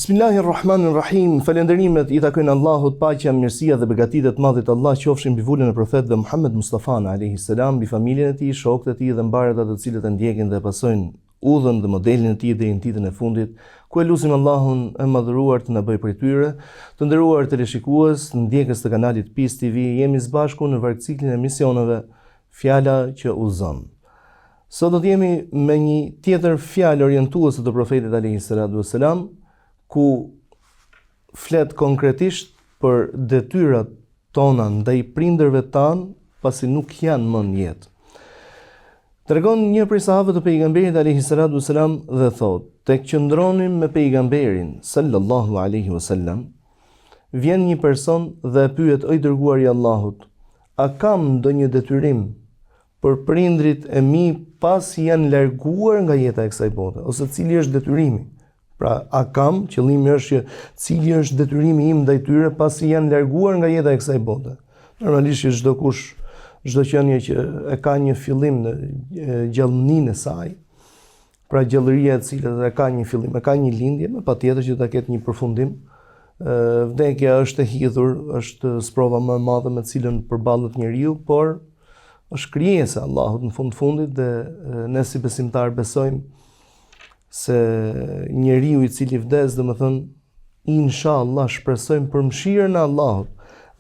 Bismillahirrahmanirrahim. Falënderimet i takojnë Allahut, paqja, mirësia dhe begatitë e të madhit Allah qofshin mbi vulën e profetëve Muhammed Mustafa alayhi salam, mbi familjen e tij, shokët e tij dhe mbarë ata të cilët e ndjekin dhe e pasojnë udhën dhe modelin e tij deri në ditën e fundit, ku e lusim Allahun e madhëruar të na bëjë prej tyre. Të nderuar teleshikues, ndjekës të kanalit Peace TV, jemi së bashku në vargciklin e emisioneve Fjala që udhëzon. Sot do të jemi me një tjetër fjalë orientuese të Profetit alejhi salatu vesselam, ku flet konkretisht për detyrat tona ndaj prindërve tanë, pasi nuk janë më në jetë. Tregon një prej sahabëve të pejgamberit alejhi salatu vesselam dhe thotë, tek qëndronim me pejgamberin sallallahu alejhi wasallam, vjen një person dhe e pyet o i dërguari i Allahut, a kam ndonjë detyrim për prindërit e mi pasi janë larguar nga jeta e kësaj bote, ose cili është detyrimi. Pra, a kam, qëllimi është që cili është detyrimi im ndaj tyre pasi janë larguar nga jeta e kësaj bote. Normalisht që çdokush, çdo qenie që e ka një fillim në gjallëninë e saj, Pra gjallëria e cilës e ka një fillim, e ka një lindje, me patjetër që do ta ketë një përfundim. Vdekja është e hidhur, është sprova më e madhe me të cilën përballet njeriu, por është krijesë e Allahut në fund të fundit dhe ne si besimtarë besojmë se njeriu i cili vdes, domethënë inshallah shpresojmë për mëshirën e Allahut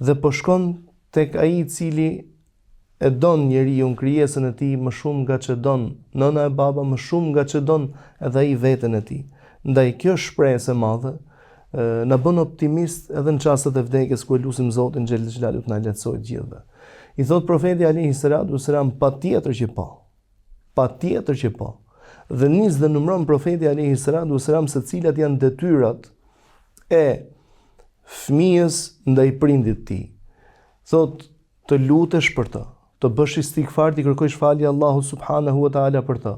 dhe po shkon tek ai i cili E don njeriun krijesën e tij më shumë nga ç'e don nëna e baba më shumë nga ç'e don edhe ai veten e tij. Ndaj kjo shpresë e madhe na bën optimist edhe në çastet e vdekjes ku e lusim Zotin xhel xhelalu të na lehtësojë të gjithëve. I thotë profeti alejhi salatu vesselam patjetër që po. Patjetër që po. Dhe nis dhe numëron profeti alejhi salatu vesselam se cilat janë detyrat e fëmijës ndaj prindit të tij. Thotë Të lutesh për të, të bësh istigfar, t'i kërkojsh falje Allahut subhanahu wa taala për të.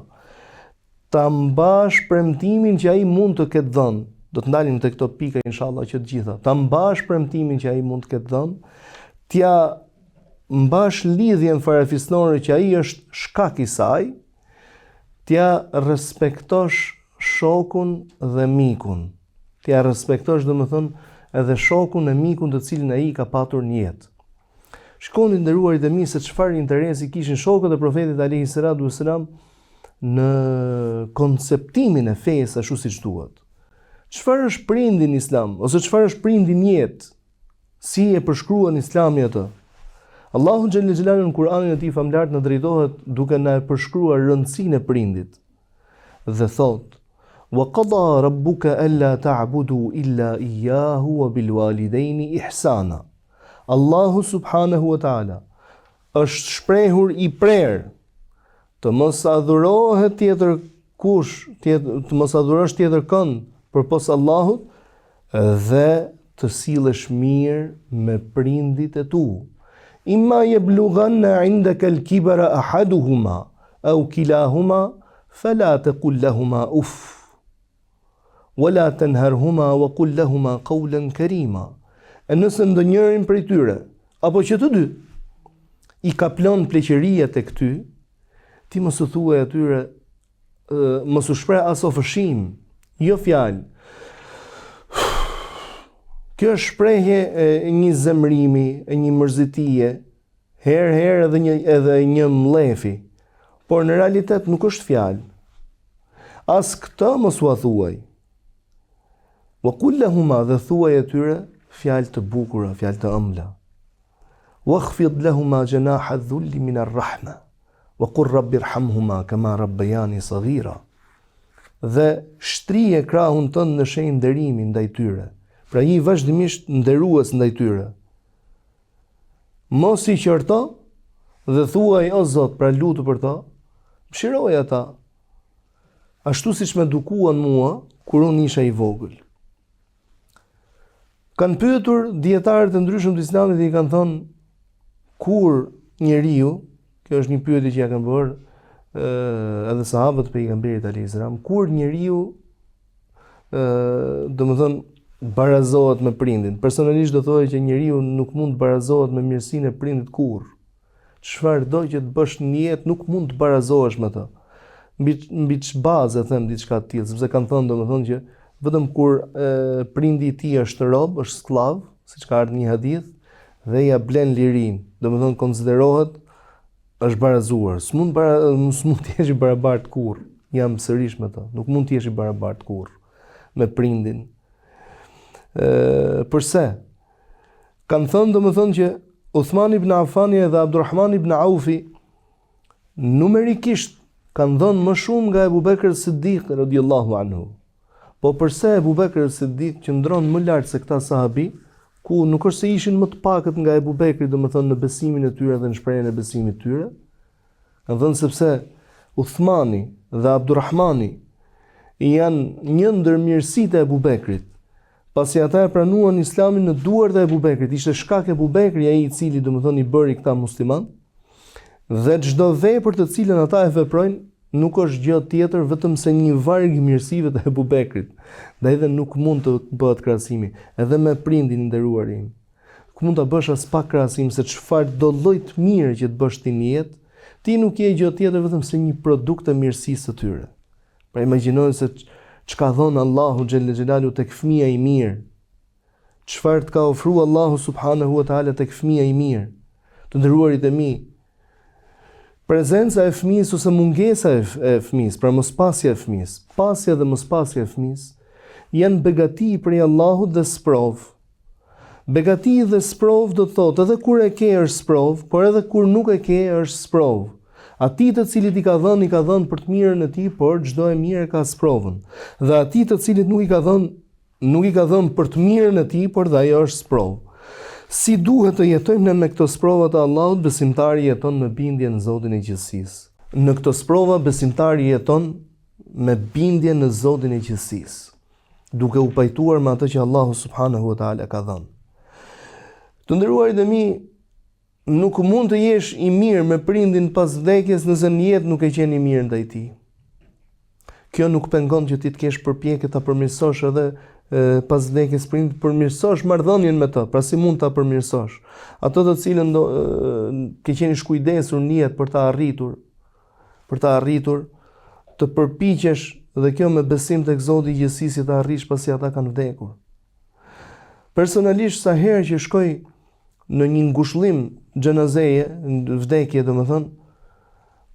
Ta mbash premtimin që ai mund të ketë dhënë. Do të ndalim te këto pika inshallah që të gjitha. Ta mbash premtimin që ai mund të ketë dhënë, t'ia mbash lidhjen farefisnore që ai është shkak i saj, t'ia respektosh shokun dhe mikun. T'ia respektosh domethënë edhe shokun e mikun të cilin ai ka patur në jetë. Shikoni të nderuarit e mi se çfarë interesi kishin shokët e profetit alejhi salatu vesselam në konceptimin e fesë ashtu siç duhet. Çfarë është prindi në islam ose çfarë është prindi në jetë? Si e përshkruan Islami atë? Allahu xhelle xhelaluhu në Kur'anin e tij famëlartë na drejtohet duke na e përshkruar rëndësinë e prindit. Dhe thotë: "Wa qada rabbuka alla ta'budu illa iyyahu wa bil walidayni ihsana." Allahu subhanahu wa ta'ala është shprehur i prerë të mos adhurohet tjetër kush, tjetër, të mos adhurosh tjetër kënd përpos Allahut dhe të sillesh mirë me prindit e tu. Imma yablughanna 'indaka al-kibara ahaduhuma aw kilahuma fala taqul lahuma uff wala tanharhuma wa qul lahuma qawlan karima. E nëse ndonjërin prej tyre apo që të dy i kaplon pleqëria tek ty, ti mos u thuaj atyre mos u shpreh as ofëshim, jo fjalë. Kjo është shprehje e një zemrimi, e një mërzitie, herë herë edhe një edhe një mllefi. Por në realitet nuk është fjalë. As këtë mos ua thuaj. Wa kul lahuma dhe thuaj atyre fjalë të bukura, fjalë të ëmbla. Wakhfid lahuma janaha dhulli min ar-rahma. Wa qul rabbi irhamhuma kama rabbayani saghira. Dhe shtrije krahun tënd në shenjë nderimi ndaj tyre. Pra ji vazhdimisht nderues ndaj tyre. Mos i qorto dhe thuaj o Zot, pra lutu për to, mëshiroji ata. Ashtu siç më edukuan mua kur unë isha i vogël. Kanë pyetur dijetarët e ndryshëm të Islamit dhe i kanë thënë kur njeriu, kjo është një pyetje që ja kanë bërë edhe sahabët e pejgamberit alayhis salam, kur njeriu ë domethënë barazohet me prindin. Personalisht do thoja që njeriu nuk mund të barazohet me mirësinë e prindit kurrë. Çfarëdo që të bësh në jetë nuk mund të barazohesh me të. Mbi mbi ç'bazë e them diçka të tillë, sepse kanë thënë domethënë që Vetëm kur e, prindi i tij është rob, është skllav, siç ka ardhur në një hadith, dhe ia blen lirinë. Domethënë konsiderohet është barazuar. S'mund bara, s'mund të jesh i barabartë kurrë. Jam sërish me të. Nuk mund të jesh i barabartë kurrë me prindin. Ë, përse? Kanë thënë domethënë që Uthman ibn Affani dhe Abdurrahman ibn Aufi numerikisht kanë dhënë më shumë nga Ebu Bekr Siddiq radiallahu anhu. Po përse Ebu Bekr Siddiq qëndron më lart se këta sahabi, ku nuk është se ishin më të pakët nga Ebu Bekri, domethënë në besimin e tyre dhe në shprehjen e besimit të tyre, Kanë thënë sepse Uthmani dhe Abdurrahmani janë një ndër mirësitë e Ebu Bekrit, pasi ata e pranuan Islamin në duart e Ebu Bekrit, ishte shkak Ebu Bekri ai i cili domethënë i bëri këta musliman, dhe çdo vepër të cilën ata e veprojnë nuk është gjë tjetër vetëm se një varg i mirësive të Ebu Bekrit. Ndaj dhe nuk mund të bëhet krahasimi edhe me prindin i nderuar im. Nuk mund ta bësh aspak krahasim se çfarëdo lloj të mire që të bësh ti në jetë, ti nuk je gjë tjetër vetëm se një produkt e mirësisë së tyre. Pra imagjinojeni se ç'ka dhënë Allahu xhelle xhelalu tek fëmija i mirë. Çfarë të ka ofruar Allahu subhanahu wa taala tek fëmija i mirë. Të nderuarit e mi, prezenca e fëmijës ose mungesa e, e fëmijës, pra mospasja e fëmijës, pasja dhe mospasja e fëmijës janë begati prej Allahut dhe sprovë. Begati dhe sprovë do të thotë edhe kur e ke është sprovë, por edhe kur nuk e ke është sprovë. Atij të cilit i ka dhënë, i ka dhënë për të mirën e tij, por çdo e mirë e ka sprovën. Dhe atij të cilit nuk i ka dhënë, nuk i ka dhënë për të mirën e tij, por dhe ajo është sprovë. Si duhet të jetojmë ne me këto sprova të Allahut, besimtari jeton me bindje në Zotin e gjithësisë. Në këto sprova besimtari jeton me bindje në Zotin e gjithësisë. duke u pajtuar me atë që Allahu subhanahu wa taala ka dhënë. Të nderuarit e mi, nuk mund të jesh i mirë me prindin pas vdekjes nëse në jetë nuk ke qenë i mirë ndaj tij. Kjo nuk pengon që ti të kesh përpjekje ta përmirësosh edhe e, pas vdekjes prindit, përmirësosh marrëdhënien me të, pra si mund ta përmirësosh? Ato të cilën do e, ke qenë i shkujdesur në jetë për ta arritur, për ta arritur, të përpiqesh dhe kjo me besim tek Zoti i gjithësisë që ta arrish pasi ata kanë vdekur. Personalisht sa herë që shkoj në një ngushëllim xhenazeje, në vdekje domethënë,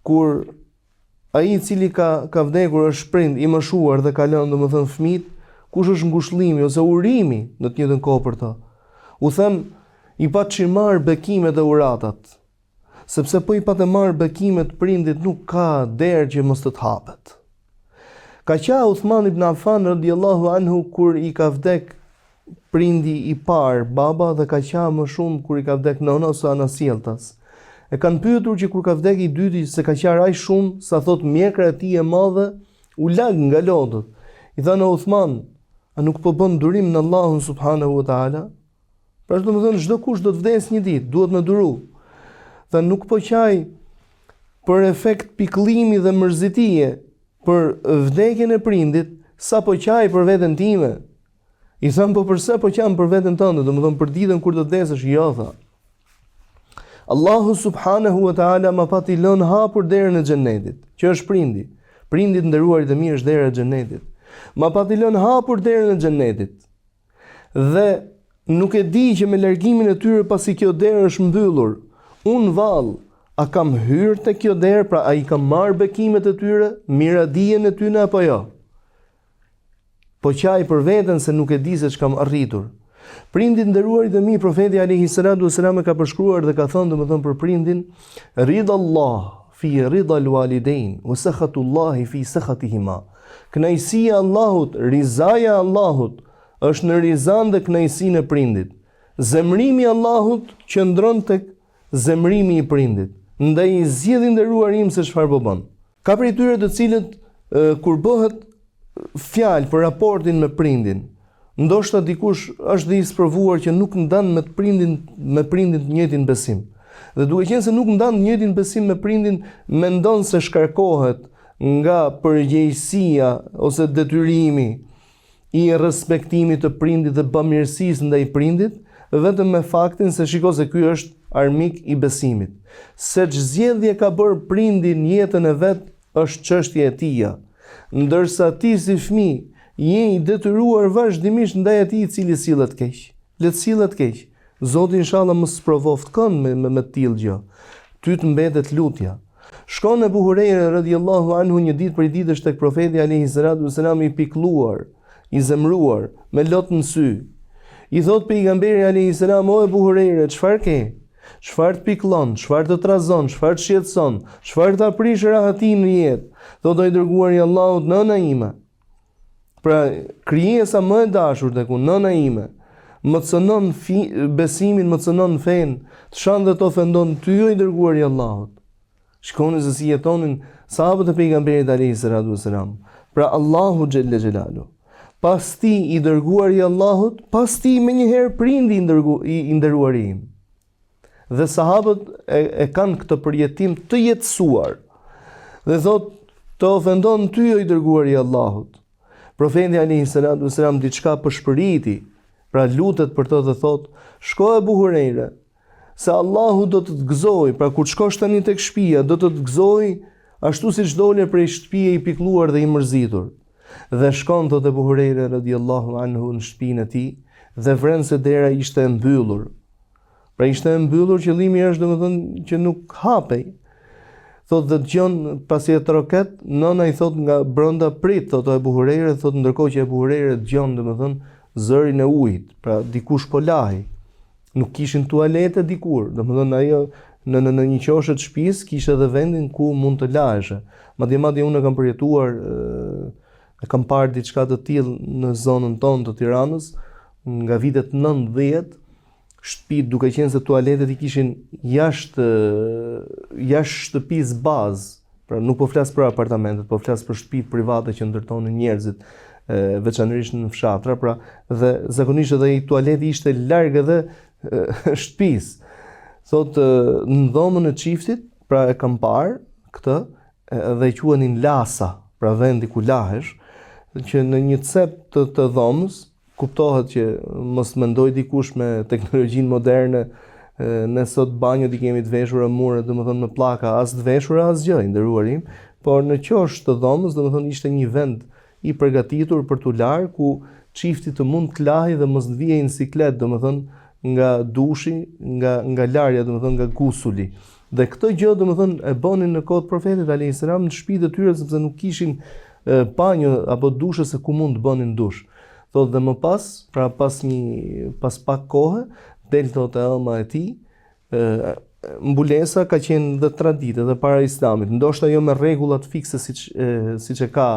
kur ai i cili ka ka vdekur është prind i moshuar dhe ka lënë domethënë fëmijët, kush është ngushëllimi ose urimi në të njëjtën kohë për të? U them i paçi marrë bekimet e uratat. Sepse po i pate marrë bekimet prindit nuk ka derë që mos të të hapet. Ka qa Uthman ibn Affan radiallahu anhu kur i ka vdek prindi i parë, baba, dhe ka qa më shumë kur i ka vdek nëna ose anasjelltas. E kanë pyetur që kur ka vdek i dyti se ka qarë aq shumë sa thotë mjekra e tij e madhe u lag nga lotët. I thanë Uthman, a nuk po bën durim në Allahun subhanahu wa taala? Pra domethënë, çdokush do të vdesë një ditë, duhet me duru. Dhe nuk po qaj për efekt pikëllimi dhe mërzitie për vdekjen e prindit, sa po qaj për veten time. I thanë, po përse po qan për veten tënde, domethënë për ditën kur do të vdesësh, jo, tha. Allahu subhanahu wa ta'ala ma pati lënë hapur derën e xhennetit, që është prindi. Prindi të nderuarit e mi është dera e xhennetit. Ma pati lënë hapur derën e xhennetit. Dhe nuk e di që me largimin e tyre pasi kjo derë është mbyllur, unë vallë, a kam hyrë te kjo derë, pra a i kam marrë bekimet e tyre, miradijen e tyre apo jo? Po qaj për veten se nuk e di se ç'kam arritur. Prindi të nderuarit e mi, profeti alejhi salatu selam e ka përshkruar dhe ka thënë domethënë për prindin, Rida Allah fi rida al-walidain wa sakhatullahi fi sakhatihima. Kënaqësia e Allahut, rizaja e Allahut është në rizanë dhe kënaqësinë e prindit. Zemërimi i Allahut qëndron tek zemërimi i prindit. Ndaj zgjidh i nderuar im se çfarë po bën. Ka prej tyre të cilët kur bëhet fjalë për raportin me prindin, ndoshta dikush është dhe i sprovuar që nuk ndan me të prindin me prindin të njëjtin besim. Dhe duke qenë se nuk ndan të njëjtin besim me prindin, mendon se shkarkohet nga përgjegjësia ose detyrimi i respektimit të prindit dhe bamirësisë ndaj prindit, vetëm me faktin se shiko se ky është armik i besimit. Se ç'zgjedhje ka bërë prindi në jetën e vet është çështje e tija. Ndërsa ti si fëmijë. Je i detyruar vazhdimisht ndaj atij i cili sillet keq. Le të sillet keq. Zoti inshallah mos sprovoftë kënd me me, me të tillë gjë. Ty të mbetet lutja. Shkon Ebu Hurejre radiallahu anhu një ditë prej ditësh tek profeti alejhi salatu vesselam i pikëlluar, i zemëruar, me lot në sy. I thotë pejgamberi alejhi selam o Ebu Hurejre, çfarë ke? Çfarë të pikëllon, çfarë të trazon, çfarë të shqetëson, çfarë ta prish rahatinë në jetë? Thotë o i dërguari i Allahut, nëna ime. Pra, krijesa më e dashur tek unë, nëna ime, më cënon fi, besimin, më cënon fenë, të shan dhe të ofendon ty o i dërguari i Allahut. Shikoni se si jetonin sahabët e pejgamberit alejhi salatu vesselam. Pra Allahu xhelle xhelalu. Pas tij i dërguari i Allahut, pas tij menjëherë prindi i, ndërgu, i, i nderuari im. Dhe sahabët e, e kanë këtë përjetim të jetësuar. Dhe thotë, të ofendon ty o i dërguari i Allahut. Profeti alejhi salatu vesselam diçka pëshpëriti, pra lutet për të dhe thotë, shko Ebu Hurejre, se Allahu do të të gëzojë, pra kur të shkosh tani tek shtëpia, do të të gëzojë ashtu siç dole prej shtëpie i pikëlluar dhe i mërzitur. Dhe shkon thotë Ebu Hurejre radiallahu anhu në shtëpinë e tij dhe vren se dera ishte e mbyllur. Pra ishte e mbyllur, qëllimi është domethënë që nuk hapej. Thotë dhe dëgjon pasi e troket, nëna i thotë nga brenda prit, thotë Ebu Hurejre, thotë ndërkohë që Ebu Hurejre dëgjon domethënë zërin e ujit, pra dikush po lahej. Nuk kishin tualete dikur, domethënë ajo në në në një qoshe të shtëpisë kishte edhe vendin ku mund të laheshe. Madje madje unë e kam përjetuar e kam parë diçka të tillë në zonën tonë të Tiranës nga vitet 90 shtëpitë duke qenë se tualetet i kishin jashtë jashtë shtëpisë bazë, pra nuk po flas për apartamentet, po flas për shtëpitë private që ndërtonin njerëzit, veçanërisht në fshatra, pra dhe zakonisht edhe ai tualeti ishte larg edhe shtëpisë. Thotë në dhomën e çiftit, pra e kam parë këtë, dhe e quanin lasa, pra vendi ku lahesh, që në një cep të, të dhomës, Kuptohet që mos mendojë dikush me teknologjinë moderne, ne sot banjot i kemi të veshura muret, domethënë me pllaka, as të veshura asgjë, i nderuar im, por në qosh të dhomës, domethënë ishte një vend i përgatitur për t'u larë, ku çifti të mund të lahej dhe mos të vihej në siklet, domethënë nga dushi, nga nga larja, domethënë nga gusuli. Dhe këtë gjë, domethënë, e bënin në kohë të profetit alayhis salam në shtëpitë e tyre sepse nuk kishin banjo apo dushe se ku mund të bënin dush. Thotë dhe më pas, pra pas një pas pak kohe, del thotë e ëma e tij, mbulesa ka qenë dhe traditë edhe para islamit, ndoshta jo me rregullat fikse siç siç e ka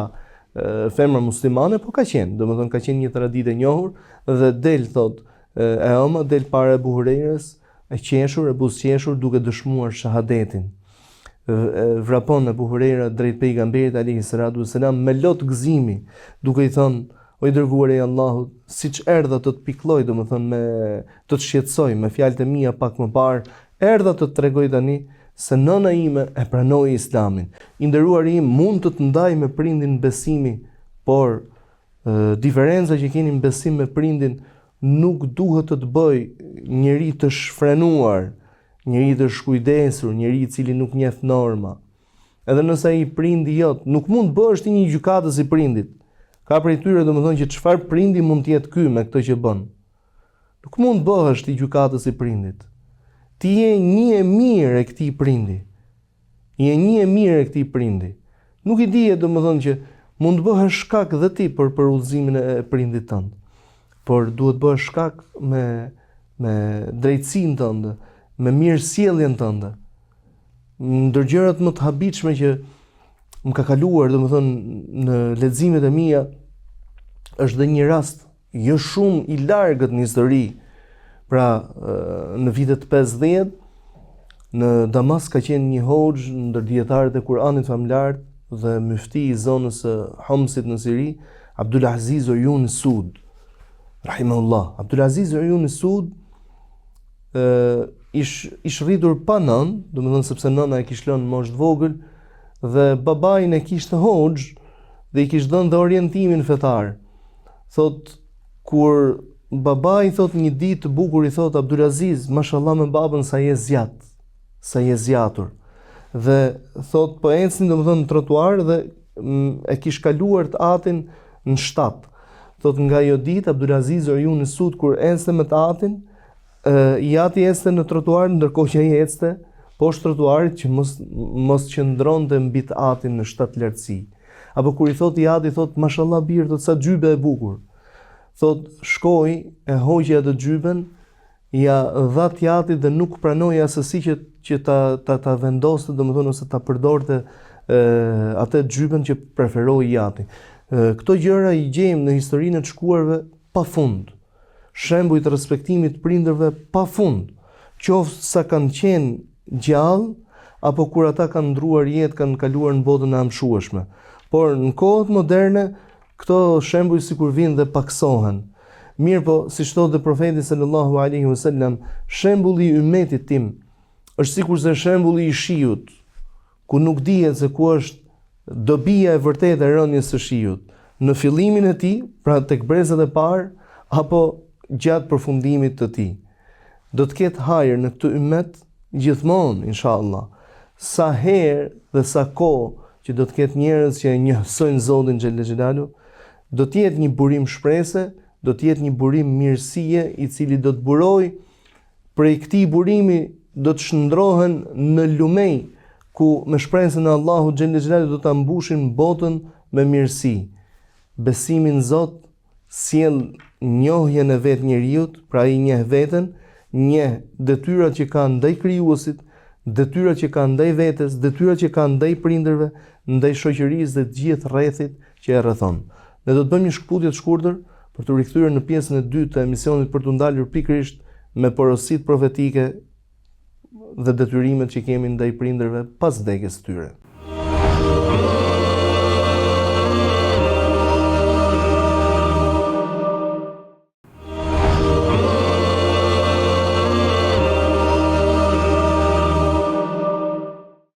femra muslimane, po ka qenë, domethënë ka qenë një traditë e njohur dhe del thotë e ëma del para Ebu Hurejrës, e qeshur, e buzëqeshur duke dëshmuar shahadetin. Vrapon Ebu Hurejra drejt pejgamberit alayhi salatu wasalam me lot gëzimi, duke i thënë: O i dërguari i Allahut, siç erdha të të pikëlloj, domethënë me të të shqetësoj me fjalët e mia pak më parë, erdha të të tregoj tani se nëna ime e pranoi Islamin. I nderuari im mund të të ndajë me prindin besimi, por diferenca që keni në besim me prindin nuk duhet të të bëjë njeri të shfrenuar, njeri të shkujdesur, njeri i cili nuk njeh norma. Edhe nëse ai prindi jot, nuk mund të bëhesh ti një gjykatës i prindit. Ka prej tyre domethënë që çfarë prindi mund të jetë ky me këtë që bën. Nuk mund të bëhesh ti gjykatës i prindit. Ti je një e mirë e këtij prindi. Je një e mirë e këtij prindi. Nuk i dihet domethënë që mund të bëhesh shkak dhe ti për për udhëzimin e prindit tënd. Por duhet të bëhesh shkak me me drejtësinë tënde, me mirësjelljen tënde. Ndër gjërat më të habitshme që më ka kaluar, domethënë në leximet e mia, është dhe një rast jo shumë i largët në histori. Pra, në vitet 50 në Damask ka qenë një hoxhë ndër dijetarët e Kur'anit famëlartë dhe myfti i zonës së Homsit në Siri, Abdul Aziz Uyun Sud. Rahimahullah. Abdul Aziz Uyun Sud ë ish ish rritur pa nënë, domethënë sepse nëna e kish lënë në moshë të vogël dhe babain e kishte hoxhë dhe i kish dhënë dhe orientimin fetar. Thotë kur babai thotë një ditë të bukur i thotë Abdulaziz, mashallah me babën sa je zgjat, sa je zgjatur. Dhe thotë po ecnin domethënë në trotuar dhe e kish kaluar të atin në shtat. Thotë nga ajo ditë Abdulaziz Uyun Sud kur ecte me të atin, i ati ecte në trotuar ndërkohë që ai ecte poshtë trotuarit që mos mos qëndronte mbi të atin në shtatlartësi. Apo kur i thotë i ati thotë mashallah bir thotë sa xhybe e bukur. Thotë shkoi e hoqi atë xhyben ia dha të atit dhe nuk pranoi assesi që që ta ta ta vendoste, domethënë ose ta përdorte atë xhyben që preferoi i ati. Këto gjëra i gjejmë në historinë e të shkuarve pa fund. Shembuj të respektimit të prindërve pa fund, qoftë sa kanë qenë gjallë apo kur ata kanë ndruar jetë, kanë kaluar në botën e amshueshme. Por në kohët moderne Këto shembuj sikur vijnë dhe pakësohen. Mirëpo, siç thotë dhe Profeti sallallahu alaihi wasallam, shembulli i ymetit tim është sikurse shembulli i shiut, ku nuk dihet se ku është dobia e vërtetë e rënies së shiut, në fillimin e tij, pra tek brezat e parë, apo gjatë përfundimit të tij. Do të ketë hajër në këtë ymet Gjithmonë, inshallah, sa herë dhe sa kohë që do të ketë njerëz që e njësojnë Zotin xhelle xhelalu, do të jetë një burim shprese, do të jetë një burim mirësie i cili do të burojë prej këtij burimi do të shndrohen në lumenj ku me shpresën e Allahut xhelle xhelalu do ta mbushin botën me mirësi. Besimi në Zot sjell njohjen e vetë njeriut, pra ai njeh veten, njeh detyrat që ka ndaj krijuesit, detyrat që ka ndaj vetes, detyrat që ka ndaj prindërve, ndaj shoqërisë dhe të gjithë rrethit që e rrethon. Ne do të bëjmë një shkëputje të shkurtër për t'u rikthyer në pjesën e dytë të emisionit për t'u ndalur pikërisht me porositë profetike dhe detyrimet që kemi ndaj prindërve pas vdekjes së tyre.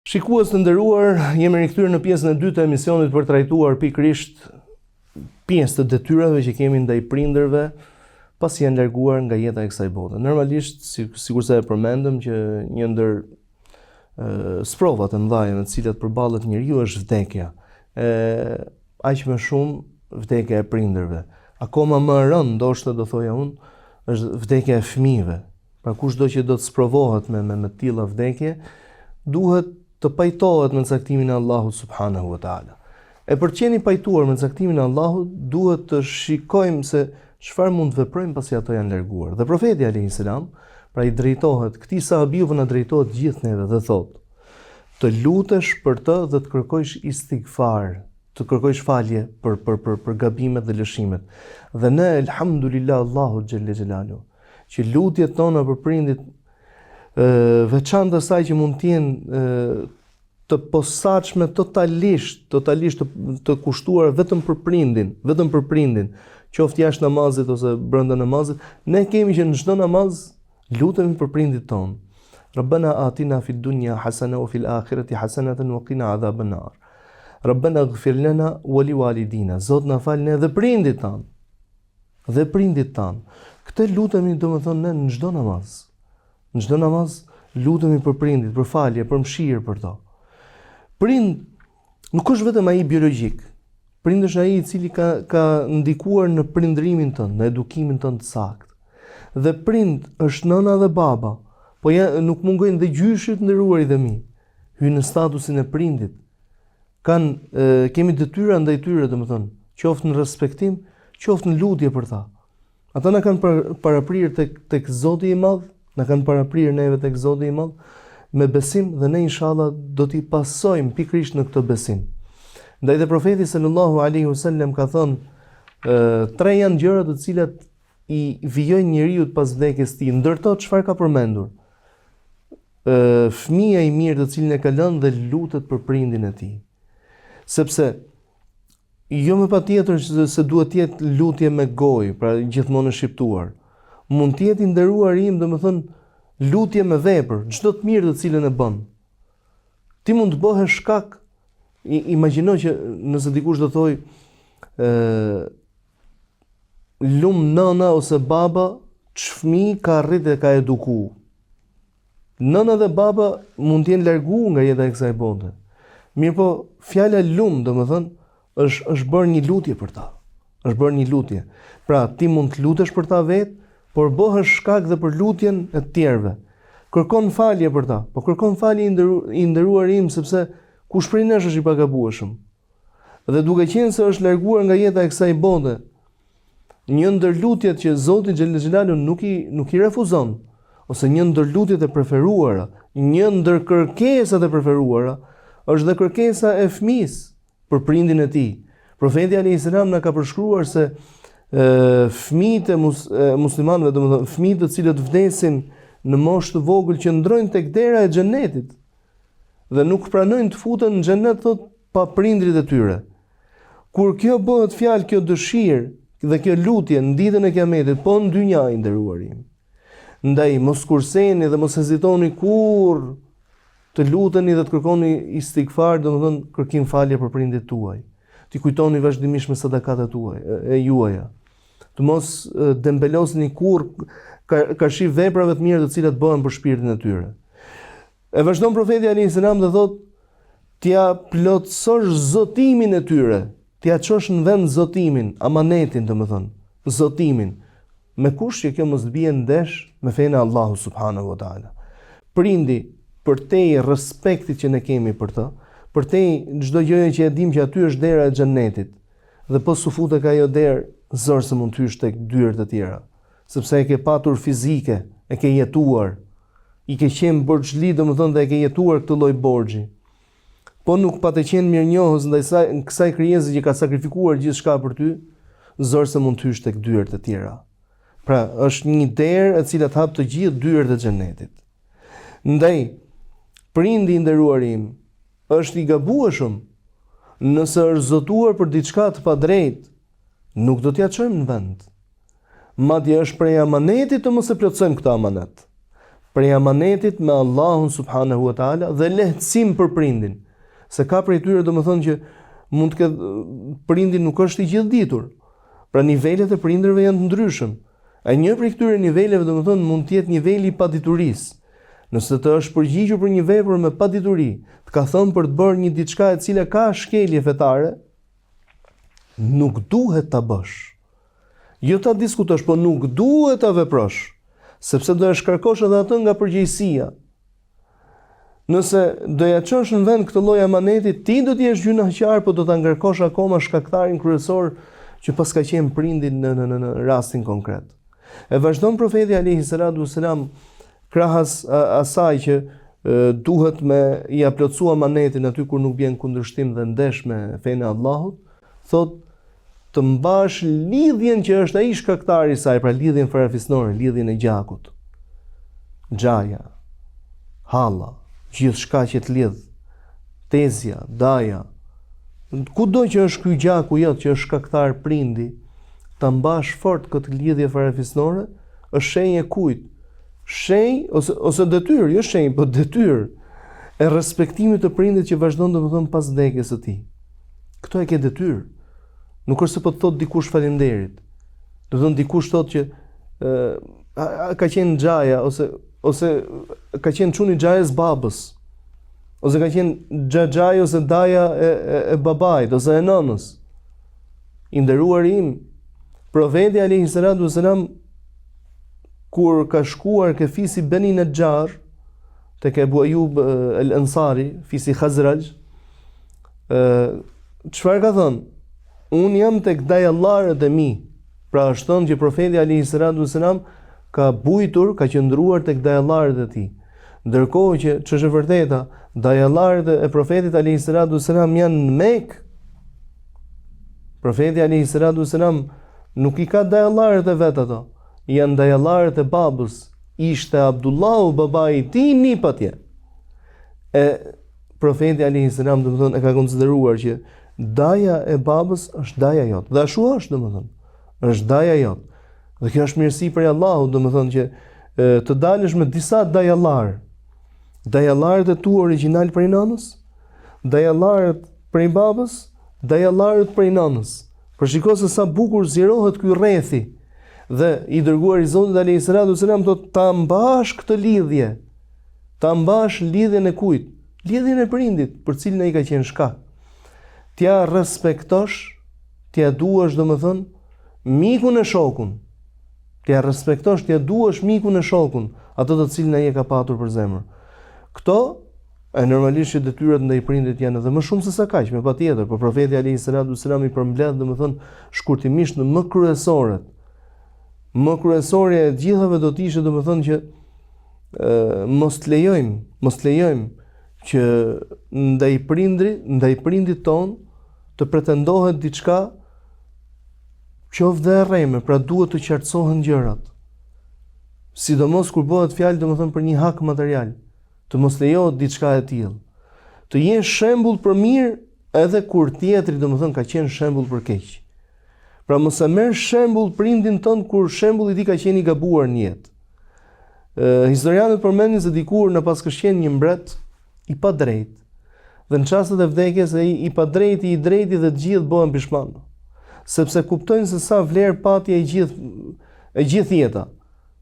Shikues të nderuar, jemi rikthyer në pjesën e dytë të emisionit për të trajtuar pikërisht pjesë të detyrave që kemi ndaj prindërve pasi janë larguar nga jeta e kësaj bote. Normalisht, si, sikurse e përmendëm që një ndër sprovat e mëdha me të cilat përballet njeriu është vdekja. E aq më shumë vdekja e prindërve. Akoma më e rëndë, ndoshta do thoja unë, është vdekja e fëmijëve. Pra kushdo që do të sprovohet me me me të tilla vdekje, duhet të pajtohet me caktimin e Allahut subhanahu wa taala. E për të qenë i pajtuar me caktimin e Allahut, duhet të shikojmë se çfarë mund të veprojmë pasi ato janë larguar. Dhe profeti alayhis salam, pra i drejtohet këtij sahabiu po na drejtohet gjithë neve dhe thotë: Të lutesh për të dhe të kërkojsh istighfar, të kërkojsh falje për për për për gabimet dhe lëshimet. Dhe ne elhamdulillah Allahut xhelle xhelalu, që lutjet tona për prindit veçantë asaj që mund të jenë të posaçme totalisht, totalisht të, të kushtuara vetëm për prindin, vetëm për prindin, qoftë jashtë namazit ose brenda namazit, ne kemi që në çdo namaz lutemi për prindit tonë. Rabbana atina fid dunya hasana wa fil akhirati hasanatan wa qina adhaban nar. Rabbana ighfir lana wa li walidina. Zot na fal ne dhe prindit tanë. Dhe prindit tanë. Këtë lutemi domethënë ne në çdo namaz. Në çdo namaz lutemi për prindit, për falje, për mëshirë për to. Prind nuk është vetëm ai biologjik. Prind është ai i cili ka ka ndikuar në prindërimin tënd, në edukimin tënd të saktë. Dhe prind është nëna dhe baba, po ja, nuk mungojnë dhe gjyshërit të nderuarit e mi. Hyjnë në statusin e prindit. Kanë kemi detyra ndaj tyre, domethënë, qoftë në respektim, qoftë në lutje për ta. Ata na kanë paraprirë tek tek Zoti i Madh, na kanë paraprirë neve tek Zoti i Madh me besim dhe ne inshallah do t'i pasojmë pikërisht në këtë besim. Ndaj dhe profeti sallallahu alaihi wasallam ka thënë tre janë gjëra të cilat i vijojnë njeriut pas vdekjes së tij. Ndër to çfarë ka përmendur? Ë fëmija i mirë të cilin e ka lënë dhe lutet për prindin e tij. Sepse Jo me patjetër se duhet të jetë lutje me gojë, pra gjithmonë e shqiptuar. Mund të jetë i nderuar im, domethënë lutje me vepër, çdo të mirë të cilën e bën. Ti mund të bëhesh shkak, i, imagjino që nëse dikush do thojë ë lum nëna ose baba ç'fëmijë ka rrit e ka eduku. Nëna dhe baba mund të jenë largu nga jeta e kësaj bote. Mirëpo, fjala lum, domethënë, është është bërë një lutje për ta. Është bërë një lutje. Pra, ti mund të lutesh për ta vetë, por bëhesh shkak dhe për lutjen e të tjerëve. Kërkon falje për ta, po kërkon falje i, nderu, i nderuar im sepse kush prej nesh është i pagabueshëm. Dhe duke qenë se është larguar nga jeta e kësaj bote, një ndër lutjet që Zoti xhel xhelalu nuk i nuk i refuzon, ose një ndër lutjet e preferuara, një ndër kërkesat e preferuara, është dhe kërkesa e fëmijës për prindin e tij. Profeti alayhis salam na ka përshkruar se fëmijët e, mus, e muslimanëve, domethënë fëmijët të cilët vdesin në moshë të vogël qëndrojnë tek dera e xhenetit dhe nuk pranojnë të futen në xhenet thotë pa prindërit e tyre. Kur kjo bëhet fjalë, kjo dëshirë dhe kjo lutje në ditën e Kiametit, po në dynja i nderuar im. Ndaj mos kurseni dhe mos hezitoni kurrë të luteni dhe të kërkoni istigfar, domethënë kërkim falje për prindërit tuaj. T'i kujtoni vazhdimisht me sadakat e tuaj, e, e juaja. Të mos dembelosni kurrë karshi veprave të mira të cilat bëhen për shpirtin e tyre. E vazhdon profeti alayhis salam dhe thotë t'ia plotësosh zotimin e tyre, t'ia çosh në vend zotimin, amanetin, domethënë, zotimin, me kusht që kjo mos të bie ndesh me fenë e Allahut subhanahu wa taala. Prindi përtej respektit që ne kemi për të, përtej çdo gjëje që e dimë që aty është dera e xhenetit, dhe po s'u fute ka ajo derë, zor se mund të hysh tek dyert e tjera, sepse e ke patur fizike, e ke jetuar, i ke qenë borxhli, domethënë dhe e ke jetuar këtë lloj borxhi. Po nuk pate qenë mirënjohës ndaj saj, kësaj krijese që ka sakrifikuar gjithçka për ty, zor se mund të hysh tek dyert e tjera. Pra, është një derë e cila të hap të gjithë dyert e xhenetit. Ndaj, prindi i nderuar im është i gabueshëm nëse është zotuar për diçka të padrejtë, nuk do t'ia çojmë në vend. Madje është prej amanetit të mos e plotësojmë këtë amanet. Prej amanetit me Allahun subhanahu wa taala dhe lehtësim për prindin. Se ka prej tyre domethënë që mund të ketë prindi nuk është i gjithëditur. Pra nivelet e prindërve janë të ndryshëm. E një prej këtyre niveleve domethënë mund të jetë niveli i paditurisë. Nëse të është përgjigjur për një vepër me padituri, të ka thënë për të bërë një diçka e cila ka shkelje fetare, nuk duhet ta bësh. Jo ta diskutosh, po nuk duhet ta veprosh, sepse do e shkarkosh edhe atë nga përgjegjësia. Nëse do ja çosh në vend këtë lloj amaneti, ti do të jesh gjynahqar, po do ta ngarkosh akoma shkaktarin kryesor që paska qenë prindi në në në, në rastin konkret. E vazhdon profeti alayhi salatu wasalam krahas asaj që duhet me ia plotësu amanetin aty kur nuk bjen kundërshtim dhe ndesh me fenë e Allahut, thotë të mbash lidhjen që është ai shkaktari i saj, pra lidhjen farefisnore, lidhjen e gjakut. Xhaja, halla, gjithçka që të lidh, tezja, daja, kudo që është ky gjaku jot që është shkaktar prindi, ta mbash fort këtë lidhje farefisnore, është shenjë e kujt? Shenjë ose ose detyrë, jo shenjë, po detyrë e respektimit të prindit që vazhdon domethënë pas vdekjes së tij. Këtë e ke detyrë. Nuk është se po të thotë dikush faleminderit. Domethënë dikush thotë që ë ka qenë xhaja ose ose ka qenë çuni i xhajës babës. Ose ka qenë xhaxhai ose daja e, e, e babait ose e nënës. I nderuari im, profeti alayhi salatu wasalam kur ka shkuar ke fisi Beni Nexhar, tek Ebu Ejub el Ansari, fisi Khazraj, Ë, çfarë ka thënë? Unë jam tek dajallarët e mi. Pra është thënë që profeti alayhi salatu wasalam ka bujtur, ka qëndruar tek dajallarët e tij. Ndërkohë që ç'është e vërteta, dajallarët e profetit alayhi salatu wasalam janë në Mekë. Profeti alayhi salatu wasalam nuk i ka dajallarët e vet ato. Janë dajallarët e babës. Ishte Abdullahu babai i tij nip atje. E Profeti alejhi selam domethënë e ka konsideruar që daja e babës është daja jot. Dhe ashtu është domethënë. Është daja jot. Dhe kjo është mirësi prej Allahut, domethënë që e, të dalësh me disa dajallar. Dajallarët e tu origjinal prej nënës, dajallarët prej babës, dajallarët prej nënës. Por shiko se sa bukur zgjerohet ky rrethi. Dhe i dërguari i Zotit alayhi salatu selam thotë ta mbash këtë lidhje. Ta mbash lidhjen e kujt? Lidhjen e prindit, për cilin ai ka qenë shkak. T'ia respektosh, T'ia duash domethënë mikun e shokun. T'ia respektosh, t'ia duash mikun e shokun, atë të cilin ai e ka patur për zemër. Këto e normalisht që detyrat ndaj prindit janë edhe më shumë se sa kaq, me patjetër, por profeti alayhi salatu selam i përmbledh domethënë shkurtimisht në më kryesoret. Më kryesorja e të gjithave do të ishte domethënë që e, mos të lejojmë, mos të lejojmë që ndaj prindrit, ndaj prindit tonë të pretendohet diçka qoftë dhe e rreme, pra duhet të qartësohen gjërat. Sidomos kur bëhet fjalë domethënë për një hak material, të mos lejohet diçka e tillë. Të jesh shembull për mirë edhe kur tjetri domethënë ka qenë shembull për keq. Pra mos e merr shembull prindin tënd kur shembulli i tij ka qenë i gabuar në jetë. Historianët përmendin se dikur na paskësh qenë një mbret i padrejtë. Dhe në çastet e vdekjes ai i padrejti, i drejti dhe të gjithë bëhen pishman. Sepse kuptojnë se sa vlerë pati e gjithë e gjithë jeta.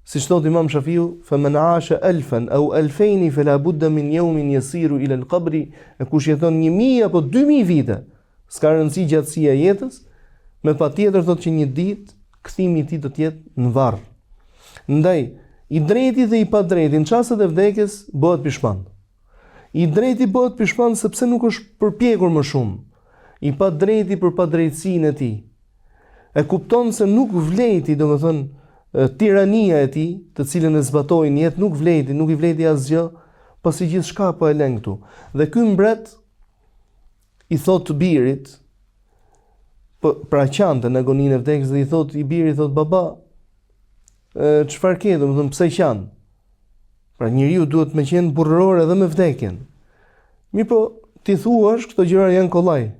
Siç thotë Imam Shafiu, "Fa man 'asha alfan aw alfayn fala budda min yawmin yasiru ila al-qabri", e kush jeton 1000 apo 2000 vite, s'ka rëndësi gjatësia e jetës, me patjetër thotë që një ditë kthimi i tij do të jetë në varr. Ndaj, i drejti dhe i padrejti në çastet e vdekjes bëhet pishman. I drejti bëhet pishman sepse nuk është përpjekur më shumë. I padrejti për padrejtësinë e tij. E kupton se nuk vlejti, domethënë, tirania e tij, të cilën e zbatoi në jetë, nuk vlejti, nuk i vlejti asgjë, pasi gjithçka po e lën këtu. Dhe ky mbret i thotë të birit, po pra qante në agoninë e vdekjes dhe i thotë i biri thotë baba, çfarë ke, domethënë pse qan? Pra njeriu duhet me qenë burrëror edhe me vdekjen. Mirëpo, t'i thuash këto gjëra janë kollaj.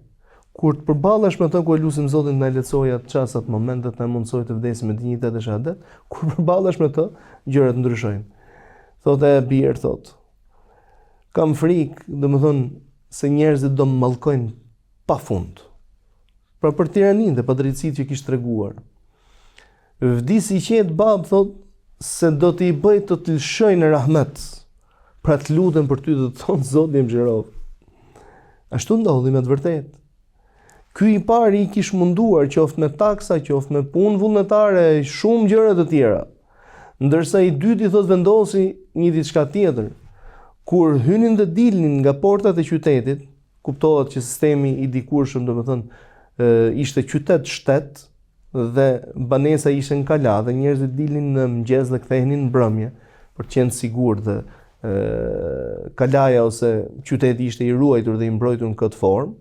Kur të përballesh me të ku e lusim Zotin të na lehtësojë atë çast atë moment dhe të na mundësojë të vdesim me dinjitet e shahadet, kur përballesh me të, gjërat ndryshojnë. Thotë e bir, thotë. Kam frikë, domethënë se njerëzit do më mallkojnë pa fund. Pra për tiraninë dhe padrejtësitë që kish treguar. Vdis i qetë babë, thotë, se do t'i bëj të të lëshojnë rahmet. Pra të luten për ty dhe të thonë, Zoti e mëshiroftë. Ashtu ndodhi me të vërtetë. Ky i pari i kish munduar, qoftë me taksa, qoftë me punë vullnetare, shumë gjëra të tjera. Ndërsa i dyti thotë vendosi një diçka tjetër. Kur hynin dhe dilnin nga portat e qytetit, kuptohet që sistemi i dikurshëm, domethënë, ishte qytet shtet dhe banesa ishte në kala dhe njerëzit dilnin në mëngjes dhe kthehenin në mbrëmje për të qenë të sigurt dhe e, kalaja ose qyteti ishte i ruajtur dhe i mbrojtur në këtë formë.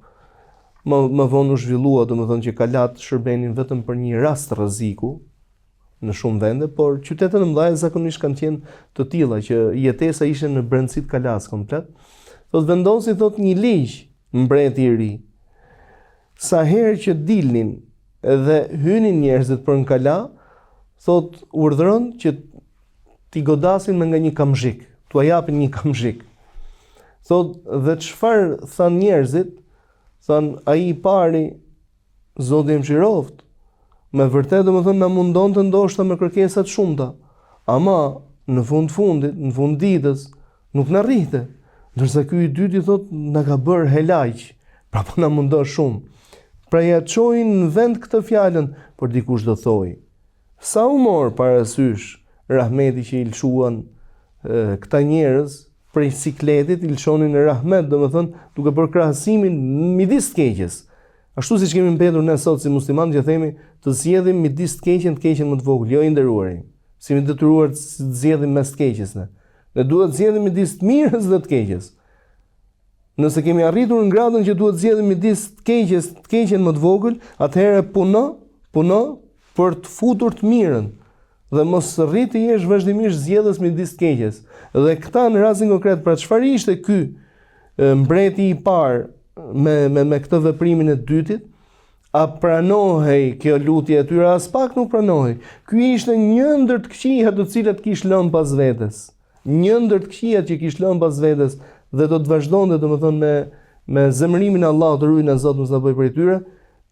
Më, më vonë u zhvillua, domethënë që kalat shërbenin vetëm për një rast rreziku, në shumë vende, por qytetet e mëdha zakonisht kanë qenë të tilla që jetesa ishte në brendësi të kalasë komplet. Thotë vendosi thotë një ligj mbreti i ri. Sa herë që dilnin dhe hynin njerëzit për në kala, thotë urdhëron që t'i godasin me nga një kamzhik, t'ua japin një kamzhik. Thotë dhe çfarë thanë njerëzit? Thanë ai i pari Zoti e mëshiroftë. Me vërtet domethënë na mundonte ndoshta me kërkesa të shumta. Ama në fund fundit, në fund ditës, nuk na rrihte. Ndërsa ky i dyti thotë na ka bërë helaq, pra po na mundon shumë. Pra ia çojnë në vend këtë fjalën, por dikush do thojë. Sa u mor parasysh rahmeti që i lëshuan këta njerëz prej sikletit i lëshonin rahmet, domethënë duke bërë krahasimin midis të keqes. Ashtu siç kemi mbetur ne sot si muslimanë që themi të zgjedhim midis të keqen, të keqen më të vogël, jo i nderuari. S'jemi detyruar të zgjedhim mes të keqes ne. Ne duhet të zgjedhim midis të mirës dhe të keqes. Nëse kemi arritur në gradën që duhet të zgjedhim midis të keqes, të keqen më të vogël, atëherë puno, puno për të futur të mirën dhe mos rri të jesh vazhdimisht zgjedhës midis të keqes. Dhe këta në rastin konkret, pra çfarë ishte ky mbreti i parë me me me këtë veprimin e dytit? A pranohej kjo lutje e tyre? Aspak nuk pranohej. Ky ishte një ndër të këqijat të cilat kish lënë pas vetes. Një ndër të këqijat që kish lënë pas vetes dhe do të vazhdonte, domethënë me me zemërimin e Allahut, ruajna Zot mos na bëj prej tyre,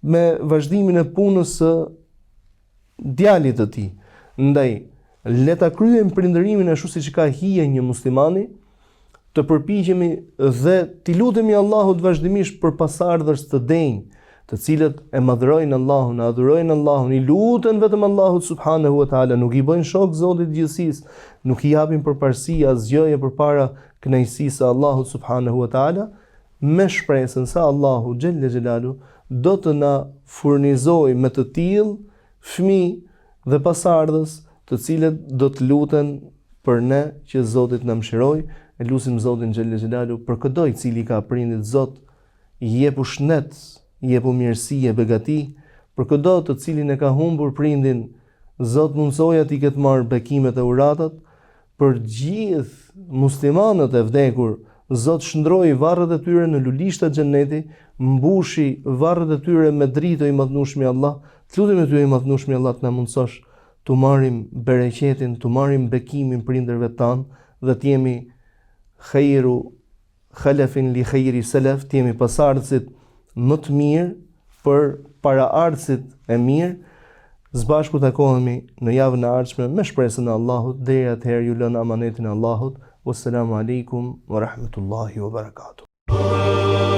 me vazhdimin e punës së djalit të tij. Ndaj, le ta kryejmë prindërimin ashtu siç ka hije një muslimani, të përpiqemi dhe t'i lutemi Allahut vazhdimisht për pasardhës të denjë, Të cilët e madhërojnë Allahun, e adhurojnë Allahun, i luten vetëm Allahut subhanahu wa taala, nuk i bëjnë shok Zotit të gjithësisë, nuk i japin përparësi asgjëje përpara kënaqësisë së Allahut subhanahu wa taala, me shpresën se Allahu xhelle xhelalu do të na furnizojë me të tillë fëmijë dhe pasardhës, të cilët do të luten për ne që Zoti të na mëshirojë, e lusim Zotin xhelle xhelalu për këdo i cili ka prindit Zot Jepu shnet, jepu mirësi e begati, për këdo të cilin e ka humbur prindin, Zot mundësoja t'i ketë marrë bekimet e uratat, për gjithë muslimanët e vdekur, Zot shndroji varret e tyre në lulishta xheneti, mbushi varret e tyre me dritë o i madhnushmi Allah, të lutemi ty o i madhnushmi Allah të na mundësosh t'u marrim bereqetin, t'u marrim bekimin prindërve tanë dhe të jemi khairu Khalefin li khairi selef, të jemi pasardhësit më të mirë për paraardhësit e mirë. Së bashku takohemi në javën e ardhshme me shpresën e Allahut. Deri atëherë ju lë në amanetin e Allahut. Wassalamu alaikum wa rahmatullahi wa barakatuh.